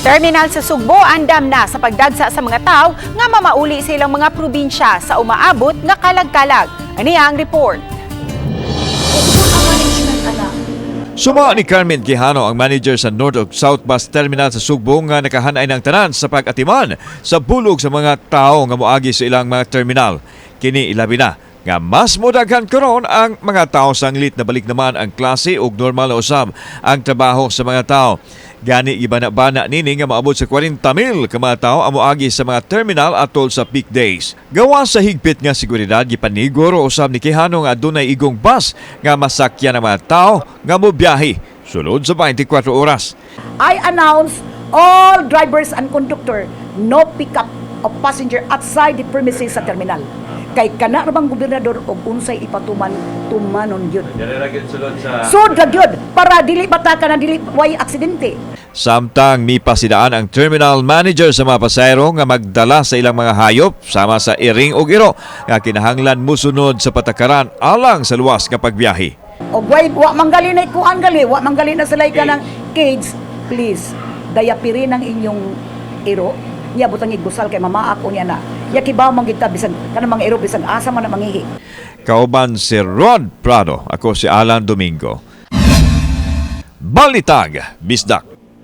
Terminal sa Sugbo andam na sa pagdagsa sa mga tao nga mamauli sa ilang mga probinsya sa umaabot nga kalag-kalag. Ani ang report. Suma ni Carmen Quijano, ang manager sa North ug South Bus Terminal sa Sugbo, nga nakahanay ng tanan sa pag-atiman sa bulog sa mga tao nga moagi sa ilang mga terminal. Kini ilabi na nga mas modaghan karon ang mga tao sanglit na balik naman ang klase ug normal na usab ang trabaho sa mga tao. Gani gibana-bana nini nga maabot sa 40,000 ka mga tao ang moagi sa mga terminal atol sa peak days. Gawa sa higpit nga seguridad, gipaniguro usab ni Quijano nga adunay igong bus nga masakyan ang mga tao nga mobiyahe sulod sa 24 oras. I announce all drivers and conductor, no pickup of passenger outside the premises sa terminal. Kay kana ra bang gobernador og unsay ipatuman, tumanon gyud. Sud ra gyud para dili bataka na dili way aksidente. Samtang mipasidaan ang terminal manager sa mga pasahero nga magdala sa ilang mga hayop sama sa iring ug iro nga kinahanglan musunod sa patakaran alang sa luwas nga pagbiyahe. Og way wa manggali na kuan gali, wa manggali na sila ka ng cage, please. Dayapirin ang inyong iro. Niya butang igusal kay mamaak unya na. Ya kibaw man gid ta bisan kanang mga iro bisan asa man na mangihi. Kauban si Rod Prado, ako si Alan Domingo. Balitag, Bisdak.